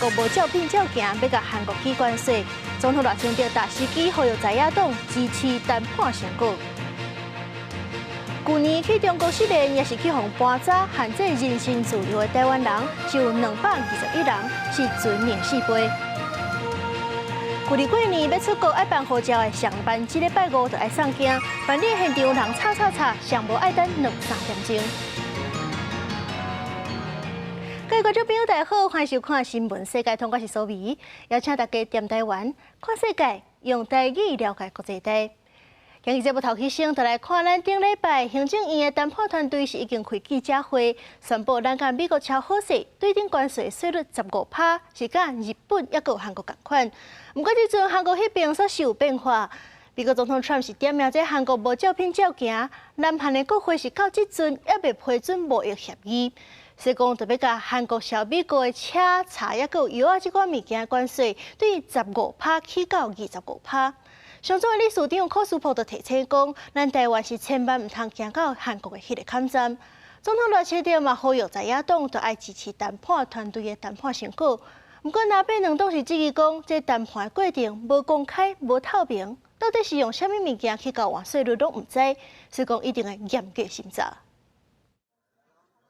國無照片照行，欲共韓國起關稅。總統賴清德踏時機呼籲在野黨支持談判成果。舊年去中國失聯，抑是去予搬走，限制人身自由的台灣人，就有221人，是全年四倍。舊曆過年欲出國愛辦護照的，上慢這禮拜五就愛送件，辦理現場人吵吵吵，上無愛等兩三點鐘。各位觀眾朋友，大家好，歡迎收看《新聞世界通》，我是蘇美，邀請大家踮台灣看世界，用台語了解國際大。今日節目頭起先，就來看咱頂禮拜行政院的談判團隊是已經開記者會，宣布咱佮美國超好勢，對等關稅稅率15趴，是佮日本抑閣韓國仝款。毋過這陣韓國彼邊煞是有變化，美國總統川普是點名這韓國無照片照行，南韓的國會是到這陣猶未批准貿易協議，所以講就欲共韓國銷美國的車、茶抑閣藥仔這款物件關稅，對十五趴起到25趴。商總的理事長柯斯普就提醒講，咱台灣是千萬毋通行到韓國的彼个坎站。總統賴清德嘛呼籲在野黨都愛支持談判團隊的談判成果。毋過藍白兩黨是質疑講，這談判的過程無公開、無透明，到底是用啥物物件去交換稅率攏毋知，所以講一定會嚴格審查。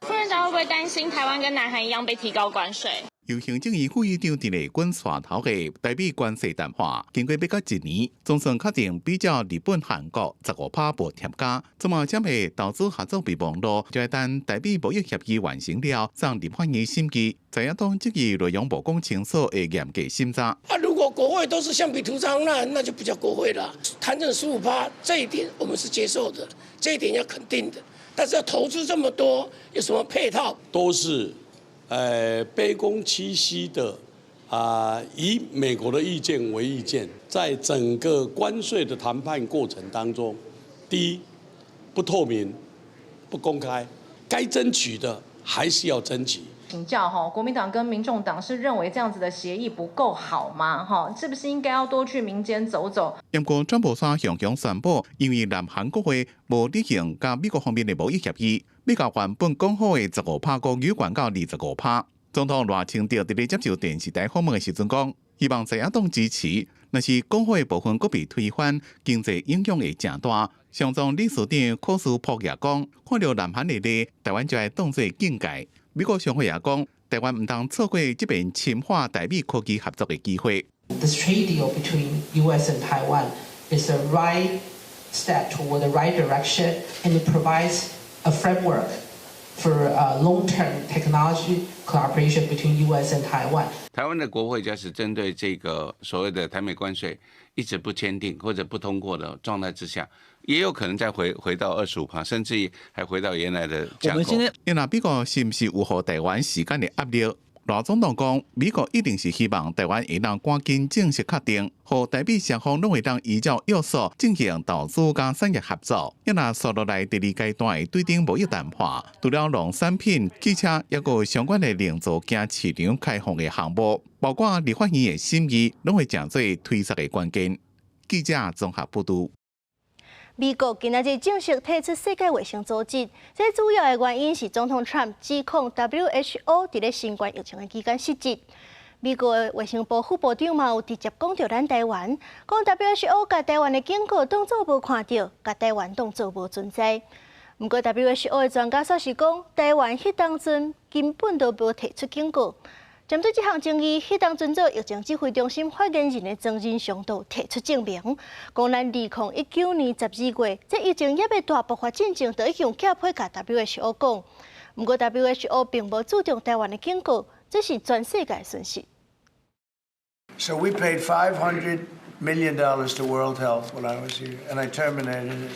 副院長會不會擔心台灣跟南韓一樣被提高關稅？由行政院副院長鄭麗君帶頭的台美關稅談判，經過欲到一年，總算確定比照日本、韓國十五趴無添加，這馬將會投資合作備忘錄，就會等台美貿易協議完成了，送立法院審議。在野黨質疑內容無講清楚，會嚴格審查。啊，如果國會都是橡皮圖章，那就不叫國會了。談成15趴，這一點我們是接受的，這一點要肯定的。但是要投資這麼多，有什麼配套？都是卑躬屈膝的啊，以美國的意見為意見，在整個關稅的談判過程當中，第一不透明、不公開，該爭取的還是要爭取。請教哈，國民黨跟民眾黨是認為這樣子的協議不夠好嗎？哈，是不是應該要多去民間走走？不過，川普煞雄雄宣布，因為南韓國會無履行佮美國方面的貿易協議，欲共原本講好的十五趴閣懸到25趴。總統賴清德佇咧接受電視台訪問的時陣講，希望在野黨支持，若是講好的部分閣被推翻，經濟影響會誠大。商總理事長柯斯普也講，看著南韓的例，台灣就愛當做警戒。美國商會也講，台灣毋通錯過這邊深化台美科技合作的機會。 This trade deal between U.S. and Taiwan is the right step toward the right direction, and it provides a framework for long-term technology cooperation between U.S. and Taiwan. 台灣的國會就是針對這個所謂的台美關稅一直不簽訂或者不通過的狀態之下，也有可能再回到25趴，甚至於還回到原來的架構。我們現在，那美國是毋是有予台灣時間的壓力？賴總統講，美國一定是希望台灣會當趕緊正式確定，予台美雙方攏會當依照約束進行投資佮產業合作。啊若紲落來第二階段的對等貿易談判，除了農產品、汽車，抑閣相關的零組件市場開放的項目，包括立法院的審議，攏會成做推捒的關鍵。記者綜合報導。美國今仔日正式退出世界衛生組織，這主要的原因是總統川普指控 WHO 佇咧新冠疫情的期間失職。美國衛生部副部長嘛有直接講著咱台灣，講 WHO 共台灣的警告當做無看著，共台灣當做無存在。毋過 WHO 的專家煞是講，台灣彼當陣根本都無提出警告。針對這項爭議，彼當陣做疫情指揮中心發言人的莊人祥就提出證明，講咱2019年12月，這疫情猶未大爆發進前，就已經寄批共 WHO 講。毋過 WHO 並無注重台灣的警告，這是全世界損失。 So we paid $500 million to World Health when I was here, and I terminated it.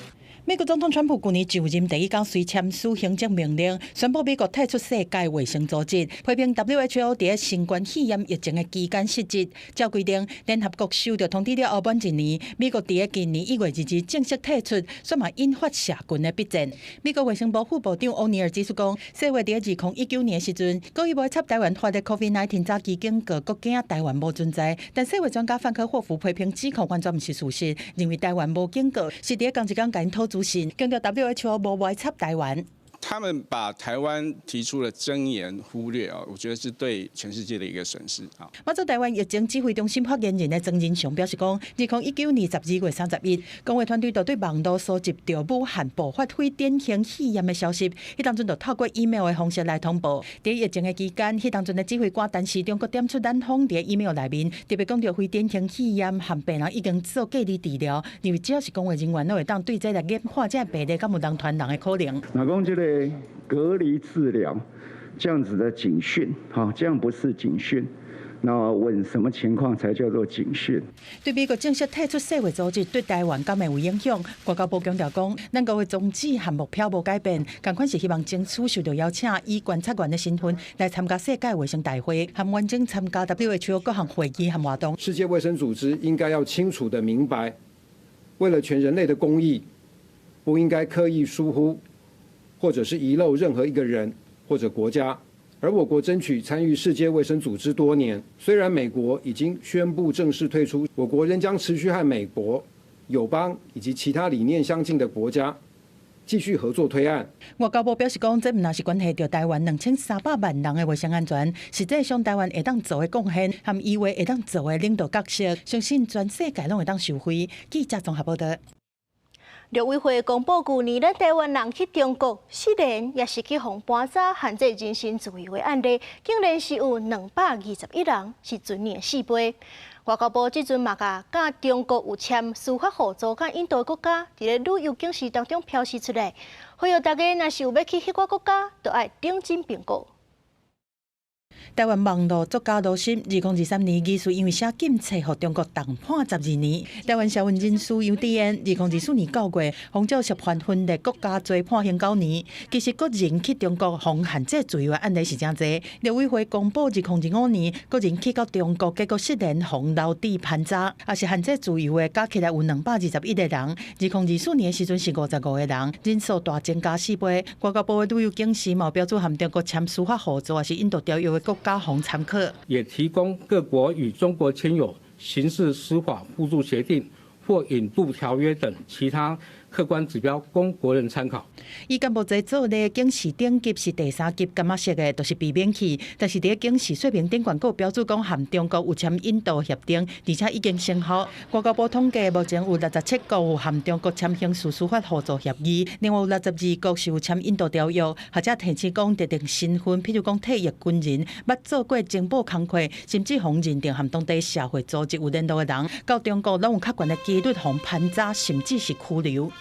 美國總統川普舊年就任第一工，隨簽署行政命令，宣布美國退出世界衛生組織，批評 WHO 佇新冠肺炎疫情的期間失職。照規定，聯合國收到通知了後滿一年，美國佇今年1月2日正式退出，煞嘛引發社群的筆戰。美國衛生部副部長歐尼爾指出講，世衛佇2019年時陣，故意無插台灣發的 COVID-19 早期警告，閣驚台灣無存在。但世衛專家范克霍夫批評指控完全毋是事實，認為台灣無警告，是佇仝一工共𪜶討資訊，強調 WHO 無歪插台灣。他們把台灣提出的爭言忽略啊，我覺得是對全世界的一個損失啊。馬祖台灣疫情指揮中心發言人的曾仁祥表示講，2019年12月31，公衛團隊就對網路搜集到武漢爆發非典型肺炎的消息，彼當陣就透過 email 的方式來通報。佇疫情的期間，彼當陣的指揮官陳時中閣點出咱方佇 email 內面，特別講著非典型肺炎和病人已經做隔離治療，認為只要是公衛人員攏會當對這來研判這病例敢有人傳人的可能。若講這個隔離治療這樣子的警訊，哈，這樣不是警訊。那問什麼情況才叫做警訊？對美國正式退出世衛組織，對台灣敢會有影響？外交部強調講，咱國的宗旨和目標無改變，仝款是希望爭取受到邀請，以觀察員的身份來參加世界衛生大會，和完整參加 WHO 各項會議和活動。世界衛生組織應該要清楚的明白，為了全人類的公益，不應該刻意疏忽，或者是遺漏任何一個人或者國家。而我國爭取參與世界衛生組織多年，雖然美國已經宣布正式退出，我國仍將持續和美國、友邦以及其他理念相近的國家繼續合作推案。外交部表示講，這毋但是關係著台灣2300萬人的衛生安全，實際上台灣會當做的貢獻，和以為會當做的領導角色，相信全世界攏會當受惠。記者綜合報導。陸委會公布，舊年咱台灣人去中國失聯，抑是去予搬走限制人身自由的案例，竟然是有221人，是全年4倍。外交部這陣嘛共佮中國有簽司法互助佮引渡的國家，佇咧旅遊警示當中標示出來，呼籲大家若是有欲去彼個國家，就愛認真評估。台灣網路作家盧森，2023年疑似因為寫禁冊，予中國重判12年。台灣社運人士楊智恩，2024年9月，予照涉犯分裂國家罪判刑9年。其實國人去中國予限制自由的案例是誠濟。陸委會公布，2025年國人去到中國，結果失聯，予留置盤查，抑是限制自由的，加起來有221個人。2024年的時陣是55個人，人數大增加4倍。外交部的旅遊警示嘛標註和中國簽司法互助，抑是引渡條約的國家予參考，也提供各國與中國簽有刑事司法互助協定或引渡條約等其他客觀指標，供國人參考。以柬埔寨做例，警示等級是第三級，柑仔色的，就是避免去。但是佇警示說明頂懸閣有標註講，和中國有簽引渡協定，而且已經生效。外交部統計，目前有67國有和中國簽刑事司法互助協議，另外有62國是有簽引渡條約。學者提醒講，特定身份，譬如講退役軍人、捌做過情報工課，甚至予認定和當地社會組織有聯絡的人，到中國攏有較懸的幾率予盤查，甚至是拘留。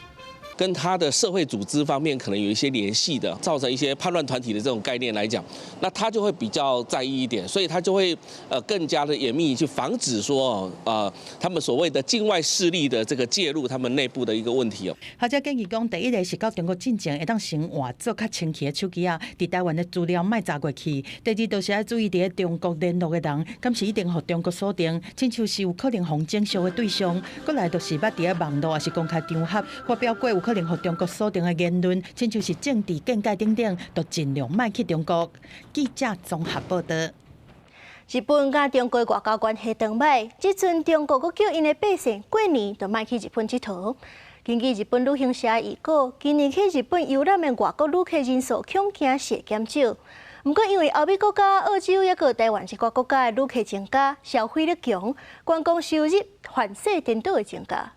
跟他的社會組織方面可能有一些聯繫的，造成一些叛亂團體的這種概念來講，那他就會比較在意一點，所以他就會更加的嚴密去防止說，他們所謂的境外勢力的這個介入，他們內部的一個問題哦。學者建議講，第一个是到中國進前會當先換做較清氣的手機仔，佇台灣的資料莫查過去。第二，就是愛注意佇中國聯絡的人，敢是一定予中國鎖定，親像是有可能予偵查的對象。閣來就是捌佇網路抑是公開場合發表過有可能予中國鎖定的言論，親像是政治見解等等，都盡量莫去中國。記者綜合報導。日本佮中國外交關係當䆀，這陣中國閣叫𪜶的百姓過年就莫去日本𨑨迌。根據日本旅行社預估，今年去日本遊覽的外國旅客人數恐驚是會減少。毋過因為歐美國家、澳洲抑閣台灣這寡國家的旅客增加，消費力強，觀光收入反勢顛倒會增加。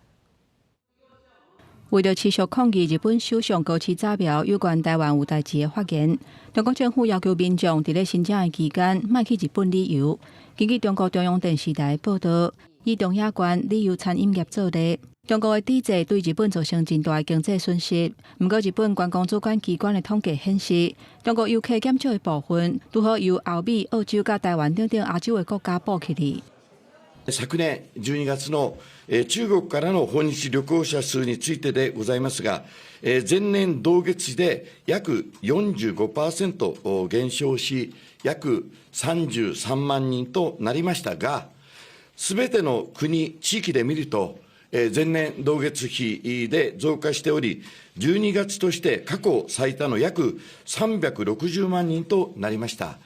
為著持續抗議日本首相高市早苗有關台灣有代誌的發言，中國政府要求民眾佇咧新正的期間莫去日本旅遊。根據中國中央電視台報導，以東亞縣旅遊餐飲業做例，中國的抵制對日本造成真大的經濟損失。毋過，日本觀光主管機關的統計顯示，中國遊客減少的部分，拄好由歐美、澳洲佮台灣等等亞洲的國家補起來。昨年12月の中國からの訪日旅行者數についてでございますが、前年同月比で約45%減少し、約33萬人となりましたが、すべての国、地域で見ると、前年同月比で増加しており、12月として過去最多の約360萬人となりました。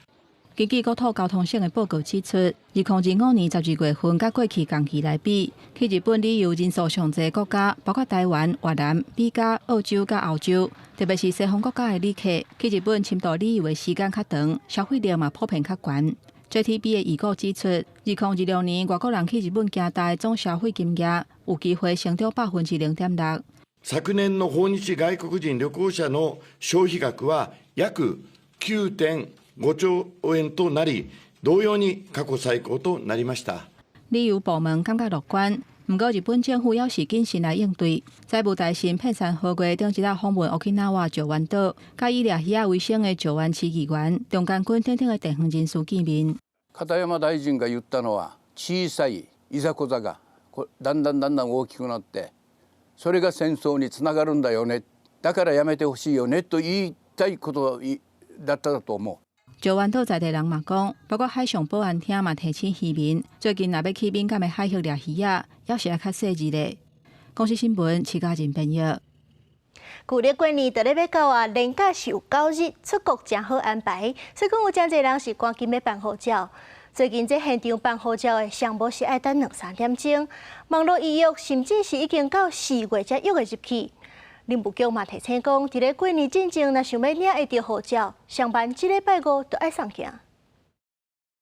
根據國土交通省的報告指出，2025年12月份佮過去同期來比，去日本旅遊人數上濟國家包括台灣、越南、美加、澳洲佮歐洲，特別是西方國家的旅客去日本深度旅遊的時間較長，消費力嘛普遍較懸。JTB 的預估指出，2026年外國人去日本行大總消費金額有機會成長0.6%。昨年の訪日外國人旅行者の消費額は約9.5兆円となり、同様に過去最高となりました。旅遊部門感覺樂觀，毋過日本政府猶是謹慎來應對。財務大臣片山和月頂一下訪問沖繩石垣島，佮以掠魚仔為生的石垣市議員、中間軍等等的地方人士見面。片山大臣が言ったのは、小さいいざこざがだんだんだんだん大きくなって、それが戦争につながるんだよね。だからやめてほしいよねと言いたいことだったと思う。石垣島在地人嘛講，包括海上保安廳嘛提醒漁民，最近若欲去敏感的海域掠魚仔，猶是愛較細膩咧。公視新聞，徐家仁編譯。舊曆過年就咧欲到啊，連假是有9日，出國誠好安排，所以講有誠濟人是趕緊欲辦護照。最近這現場辦護照的，上無是愛等兩三點鐘，網路預約甚至是已經到4月才約會入去。領務局嘛提醒講，佇咧過年進前，若想欲領會著護照，上慢這禮拜五就愛送件。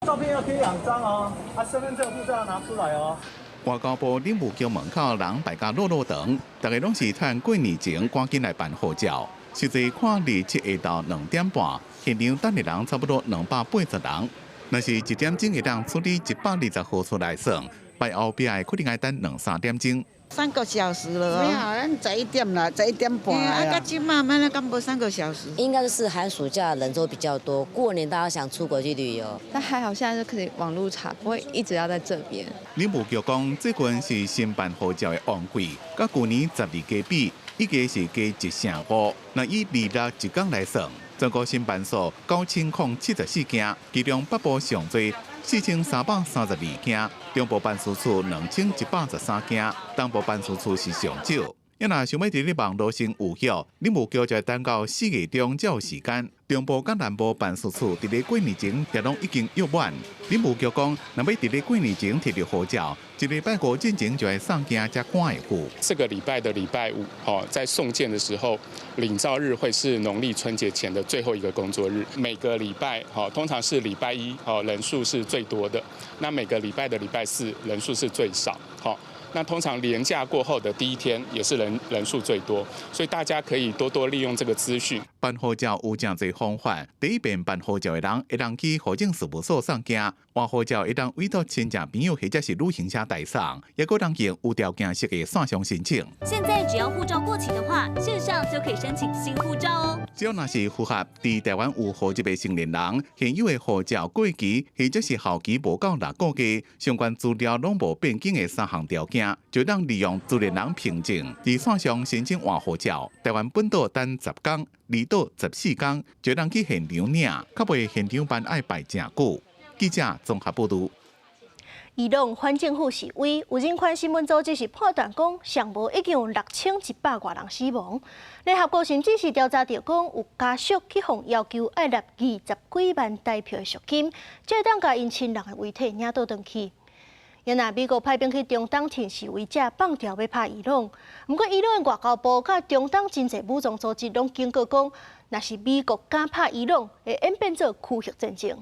照片要貼兩張哦，啊，身份證護照要拿出來哦。外交部領務局門口人排甲落落長，逐家攏是趁過年前趕緊來辦護照。實際看27下晝2點半，現場等的人差不多280人。若是1點鐘會當處理120號出來算，排後壁的可能愛等兩三點鐘。 3個小時了。沒有，咱11點啦，11點半。啊，這慢慢的，敢無3個小時？應該是寒暑假人都比較多，過年大家想出國去旅遊。但還好，現在就可以網路查，不會一直要在這邊。領務局講，最近是申辦護照的旺季，佮舊年12月比，已經是加1.5成。若以26一工來算，全國申辦數9074件，其中北部上濟4332件，中部辦事處2113件，東部辦事處是上少。若想欲佇咧網路先預約，領務局就愛等到4月中才有時間。中部佮南部辦事處佇咧過年前也攏已經約滿。領務局講，若欲佇咧過年前提著護照，這禮拜五進前就愛送件才趕會赴。這個禮拜的禮拜五，在送件的時候，領照日會是農曆春節前的最後一個工作日。每個禮拜，通常是禮拜一，人數是最多的。那每個禮拜的禮拜四，人數是最少，那通常連假過後的第一天也是人數最多，所以大家可以多多利用這個資訊。辦護照有誠濟方法，第一遍辦護照的人會當去戶政事務所送件，換護照會當委託親戚朋友或者是旅行社代送，也閣通用有條件式的線上申請。現在只要護照過期的話，線上就可以申請新護照哦。只要若是符合佇台灣有戶籍的成年人，現有的護照過期或者是效期無夠6個月，相關資料攏無變更的三項條件，就當利用自然人憑證佇線上申請換護照。台灣本島等10天，離島14天，就當去現場領，較袂現場辦愛排誠久。記者綜合報導。伊朗反政府示威，有人權新聞組織是判斷講，上無已經有6100外人死亡。聯合國甚至是調查著講，有家屬去予要求愛納20幾萬台票的贖金，才會當共𪜶親人的遺體領倒轉去。若美國派兵去中東替示威者放調欲拍伊朗，毋過伊朗的外交部佮中東真濟武裝組織攏警告講，若是美國敢拍伊朗，會演變做區域戰爭。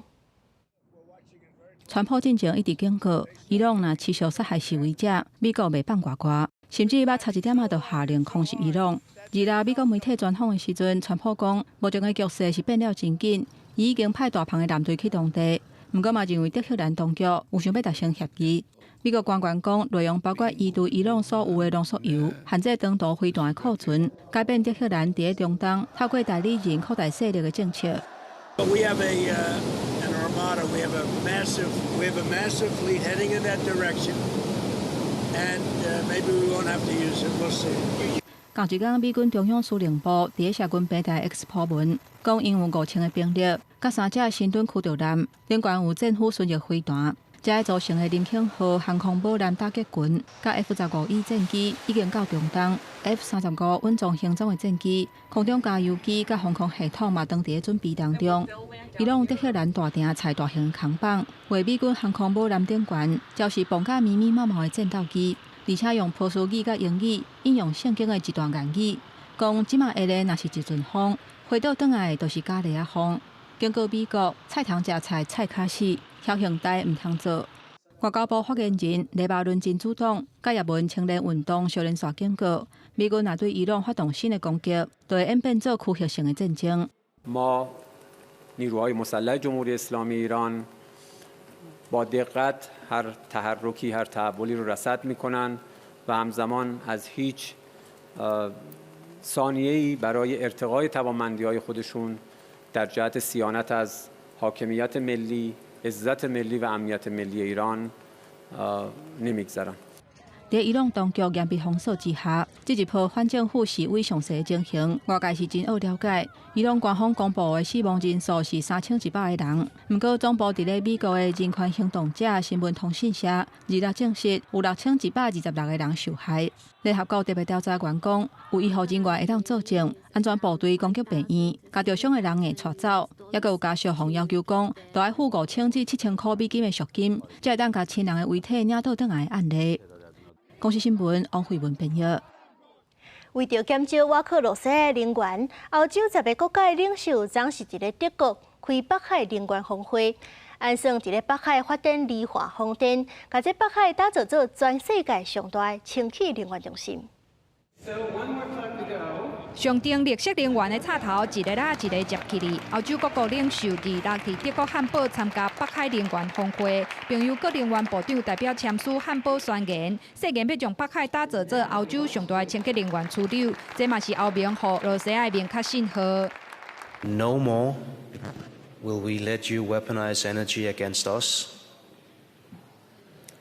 川普進前一直警告，伊朗若持續殺害示威者，美國袂放外外，甚至捌差一點仔就下令空襲伊朗。而美國媒體專訪的時陣，川普講，目前的局勢是變了真緊，伊已經派大鵬的艦隊去當地，毋過嘛認為德黑蘭當局有想欲達成協議。美國官員講，內容包括移除伊朗所有的濃縮鈾、限制長途飛彈的庫存、改變德黑蘭佇中東透過代理人擴大勢力的政策。 We have an armada. We have a massive fleet heading in that direction, and maybe we won't have to use it. We'll see. 仝一工，美軍中央司令部佇咧社群平台 X 鋪文，講𪜶有5000个兵力，佮三隻神盾驅逐艦，頂懸有戰斧巡弋飛彈。這組成的林肯號航空母艦打擊群，佮 F-15E 戰機已經到中東，F-35穩裝行裝的戰機、空中加油機佮防空系統嘛，當佇咧準備當中。伊朗德黑蘭大埕採大型扛棒，畫美軍航空母艦頂懸，就是磅甲密密麻麻的戰鬥機，而且用波斯語佮英語引用聖經的一段言語，講這馬下咧若是一陣風，飛倒轉來的就是加利亞風。警告美國，菜通食菜，菜較死，僥倖代毋通做。外交部發言人黎巴嫩真主黨佮也門青年運動相連續警告，美軍若對伊朗發動新的攻擊，就會演變做區域性的戰爭。 ما نیروهای مسلح جمهوری اسلامی ایران با دقت هر تحرکی هر تحولی رو رصد میکنن و همزمان از هیچ ثانیه‌ای برای ارتقای توانمندی‌های خودشون در جهت صیانت از حاکمیت ملی، عزت ملی و امنیت ملی ایران نمیگذرن. 佇伊朗當局嚴密封鎖之下，這一波反政府示威詳細情形，外界是真愛了解。伊朗官方公布的死亡人數是3100個人，毋過總部佇咧美國的人權行動者新聞通訊社26證實有6126個人受害。聯合國特別調查員講，有醫護人員會當作證，安全部隊攻擊病院，共著傷的人會帶走，猶閣有家屬予要求講，著愛付5000至7000箍美金的贖金，才會當共親人的遺體領倒轉來的案例。公視新聞王慧文編譯。為著減少倚靠俄羅斯的能源，歐洲10个國家的領袖昨是佇咧德國開北海能源峰會，按算佇咧北海發展離岸風電，共這北海打造做全世界上大的清潔能源中心。上頂綠色能源的插頭一个仔一个接起來。歐洲各國領袖二六佇德國漢堡參加北海能源峰會，並由各能源部長代表簽署漢堡宣言，誓言欲將北海打造做歐洲上大的清潔能源樞紐。這嘛是歐盟予俄羅斯的明確信號。 No more will we let you weaponize energy against us.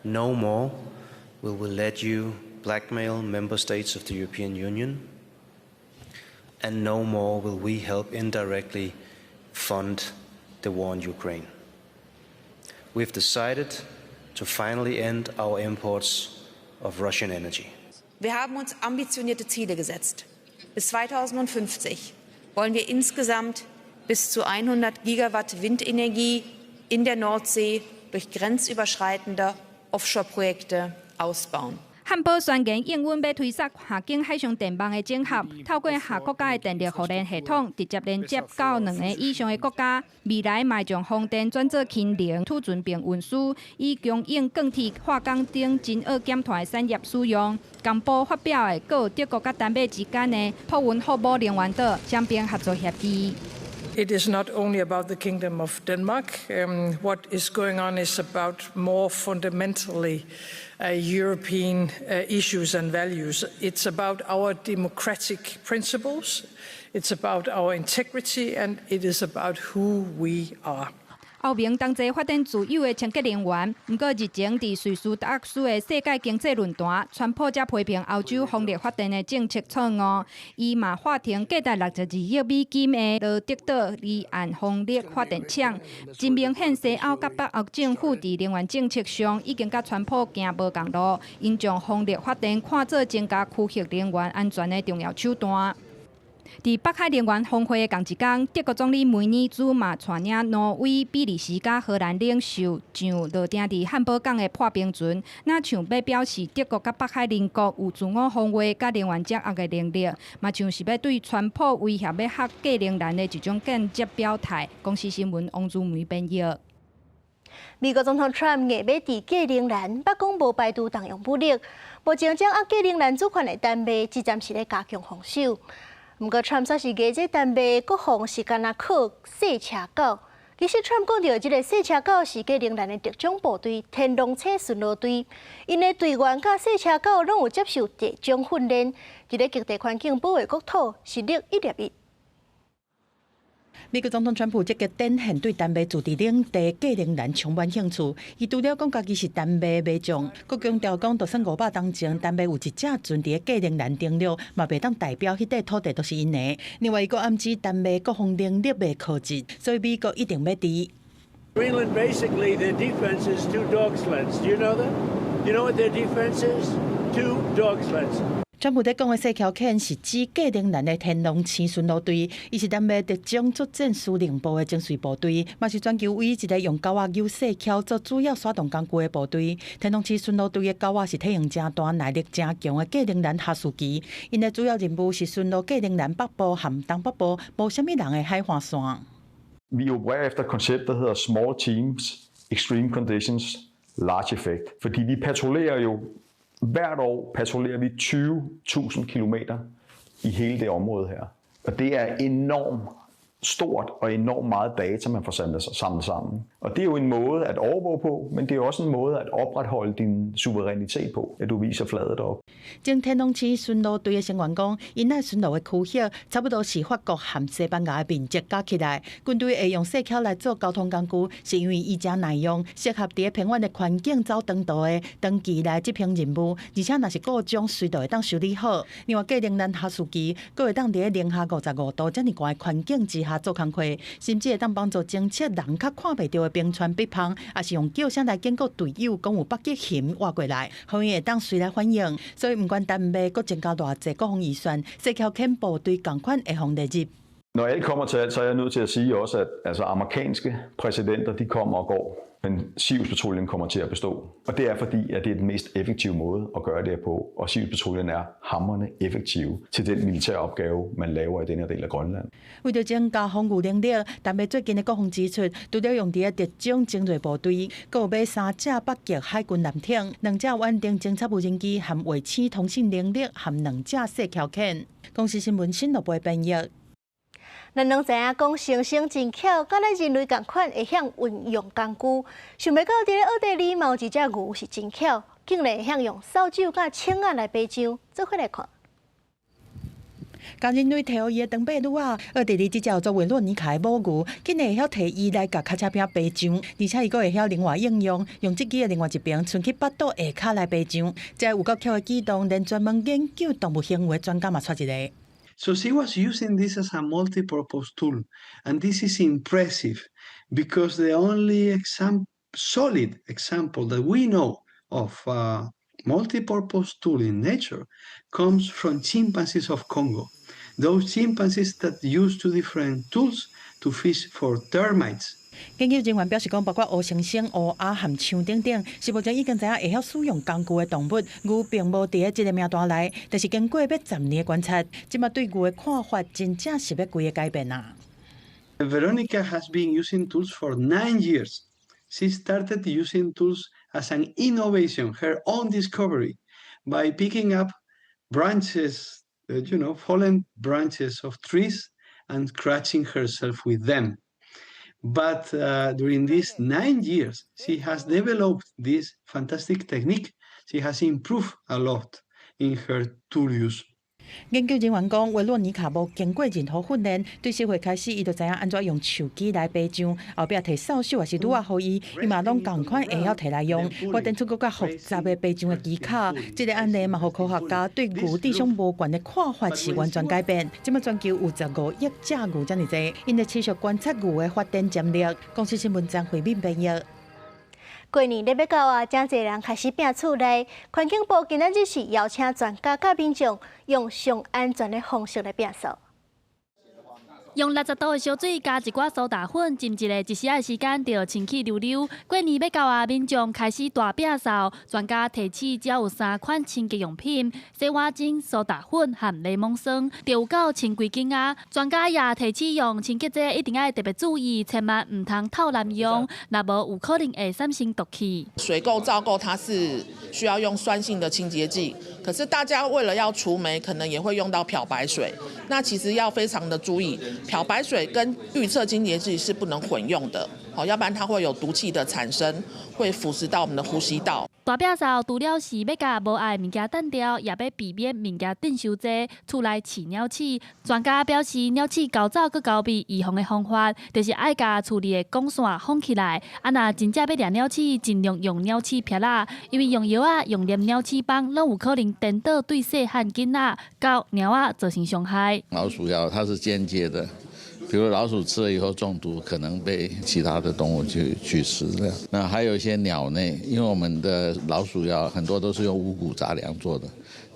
No more will we let you blackmail member states of the European Union. And no more will we help indirectly fund the war in Ukraine. We've decided to finally end our imports of Russian energy. Wir haben uns ambitionierte Ziele gesetzt. Bis 2050 wollen wir insgesamt bis zu 100 Gigawatt Windenergie in der Nordsee durch grenzüberschreitende Offshore-Projekte ausbauen. 漢堡宣言應允欲推捒跨境海上電網的整合，透過跨國家的電力互聯系統，直接連接到兩個以上的國家。未來嘛會將風電轉做氫能儲存並運輸，以供應鋼鐵、化工等真僫減碳的產業使用。同步發表的，閣有德國佮丹麥之間的托雲福姆能源島雙邊合作協議。 It is not only about the Kingdom of Denmark. What is going on is about more fundamentally European issues and values. It's about our democratic principles. It's about our integrity, and it is about who we are. 歐盟同齊發展自有的清潔能源，毋過日前佇瑞士達沃斯的世界經濟論壇，川普才批評歐洲風力發電的政策錯誤，伊嘛喊停價值62億美金的羅德島離岸風力發電廠。真明顯，西歐佮北歐政府佇能源政策上已經佮川普行無仝路，𪜶將風力發電看做增加區域能源安全的重要手段。佇北海能源峰會的仝一工，德國總理梅爾茲嘛帶領挪威、比利時佮荷蘭領袖上落定佇漢堡港的破冰船，若像欲表示德國佮北海鄰國有自我防衛佮能源掌握的能力，嘛像是欲對川普威脅欲削格陵蘭的一種間接表態。公視新聞王如梅編譯。美國總統川普硬欲佇格陵蘭，捌講無排除動用武力。目前掌握格陵蘭主權的丹麥，這暫時咧加強防守。毋過，川普說是講這丹麥國防是敢若靠賽車狗。其實，川普講著這个賽車狗是格陵蘭的特種部隊天龍車巡邏隊，𪜶的隊員佮賽車狗攏有接受特種訓練，佇咧極地環境保衛國土，實力一粒一。美國總統川普積極展現對丹麥駐佇領地格陵蘭充滿興趣。伊除了講家己是丹麥馬將，閣強調講，就算500冬前，丹麥有一隻船佇格陵蘭登陸，嘛袂當代表彼塊土地都是𪜶的。另外，伊閣暗指丹麥國防能力袂可及，所以美國一定欲佇。Greenland, basically, their defense is two dog sleds. Do you know that? Do you know what their defense is? Two dog sleds. 川普咧講的細橇犬是指格陵蘭的天狼星巡邏隊，伊是丹麥特種作戰司令部的精銳部隊，嘛是全球唯一一个用狗仔搝細橇做主要徙動工具的部隊。天狼星巡邏隊的狗仔是體型誠大、耐力誠強的格陵蘭哈士奇，𪜶的主要任務是巡邏格陵蘭北部和東北部無啥物人的海岸線。 Vi opererer efter et koncept, der hedder small teams, extreme conditions, large effect. Fordi vi patruljerer jo hvert år patruljerer vi 20.000 kilometer i hele det område her. Og det er enormt stort og enormt meget data, man får samlet sammen. Og det er jo en måde at overvåge på, men det er også en måde at opretholde din suverænitet på, at du viser flaget derop. 前天狼星巡邏隊的成員講，𪜶愛巡邏的區域差不多是法國和西班牙的面積加起來。軍隊會用細橇來做交通工具，是因為伊誠耐用，適合佇偏遠的環境走長途的長期來執行任務，而且若是故障隨就會當修理好。另外，格陵蘭哈士奇閣會當佇零下55度遮爾寒的環境之下做工課，甚至會當幫助偵測人較看袂著的冰川壁縫，抑是用叫聲來警告隊友，講有北極熊倚過來，予𪜶會當隨來反應。所以毋管丹麥閣增加偌濟國防預算，細橇犬部隊仝款會予列入。 Når alt kommer til alt, så er jeg nødt til at sige også, at altså, amerikanske præsidenter, de kommer og går, men Sirius-patruljen kommer til at bestå. Og det er fordi, at det er den mest effektive måde at gøre det her på, og Sirius-patruljen er hamrende effektiv til den militære opgave, man laver i den her del af Grønland. 為著增加防禦能力，丹麥最近的國防支出，除了用佇個特種精銳部隊，閣有買三隻北極海軍艦艇、兩隻遠程偵察無人機和衛星通信能力，和兩隻細橇犬。公視新聞新羅播編譯。咱攏知影講，猩猩真巧，佮咱人類仝款會曉運用工具。想袂到佇咧奧地利嘛有一隻牛是真巧，竟然會曉用掃帚佮銃仔來爬牆。做伙來看。共人類提予伊的長臂女仔，奧地利這隻叫做維洛尼卡的母牛，竟然會曉提伊來共跤車餅爬牆，而且伊閣會曉另外應用，用這支的另外一邊伸去腹肚下跤來爬牆。這有夠巧的舉動，連專門研究動物行為專家嘛𤆬一个。 So she was using this as a multi-purpose tool, and this is impressive because the only solid example that we know of a multi-purpose tool in nature comes from chimpanzees of Congo. Those chimpanzees that use two different tools to fish for termites. 研究人員表示講，包括烏猩猩、烏鴉和象等等，是目前已經知影會曉使用工具的動物。牛並無佇咧這个名單內，但是經過欲10年的觀察，這馬對牛的看法真正是欲規个改變啊。 Veronica has been using tools for 9 years. She started using tools as an innovation, her own discovery, by picking up branches, fallen branches of trees and scratching herself with them. But during these 9 years, she has developed this fantastic technique. She has improved a lot in her tool use. 研究人員講，維洛尼卡無經過任何訓練，對10歲開始，伊就知影按怎用樹枝來爬牆，後壁提掃帚抑是櫓仔予伊，伊嘛攏仝款會曉提來用，發展出閣較複雜的爬牆的技巧。這个案例嘛，予科學家對牛智商無懸的看法是完全改變。這馬全球有15億隻牛遮爾濟，𪜶咧持續觀察牛的發展潛力。公視新聞張惠敏編譯。過年咧欲到啊，誠濟人開始拚厝內。環境部今仔日是邀請專家佮民眾用上安全的方式來摒掃。用60度的燒水加一寡蘇打粉，浸一下一時仔的時間就清氣溜溜。過年欲到啊，民眾開始大摒掃。專家提醒，只有三款清潔用品：洗碗精、蘇打粉和檸檬酸，就有夠清規間仔。專家也提醒，用清潔劑一定愛特別注意，千萬毋通透濫用，若無有可能會產生毒氣。水垢、皂垢，它是需要用酸性的清潔劑，可是大家為了要除霉，可能也會用到漂白水。那其實要非常的注意。漂白水跟浴廁清潔劑是不能混用的，好，要不然它會有毒氣的產生，會腐蝕到我們的呼吸道。大摒掃除了是欲共無愛的物件掸掉，也欲避免物件囤傷濟，厝內飼鳥鼠。專家表示，鳥鼠猴走閣交尾，預防的方法就是愛共厝裡的光線封起來。啊，若真正欲掠鳥鼠，盡量用鳥鼠箅仔，因為用藥仔、用黏鳥鼠棒，攏有可能顛倒對細漢囡仔、狗、貓仔造成傷害。老鼠藥它是間接的，比如老鼠吃了以後中毒，可能被其他的動物去吃這樣。那還有一些鳥類，因為我們的老鼠藥很多都是用五穀雜糧做的，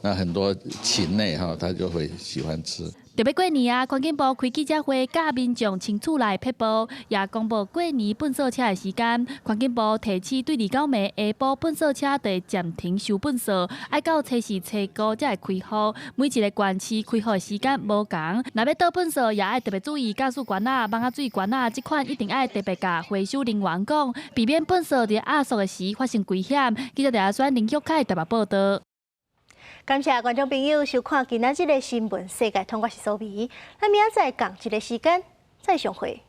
那很多禽類哈，它就會喜歡吃。就欲過年啊，環境部開記者會，教民眾清厝內撇步，也公布過年糞掃車的時間。環境部提醒對29暝下晡糞掃車就會暫停收糞掃，愛到初四初五才會開放。每一个縣市開放的時間無仝，若欲倒糞掃也愛特別注意駕駛管仔、網仔水管仔，這款一定愛特別共回收人員講，避免糞掃佇壓縮的時發生危險。記者陳阿選林玉凱台北報道。感謝觀眾朋友收看今仔日的新聞世界通，我是蘇美。咱明仔載仝一个時間再相會。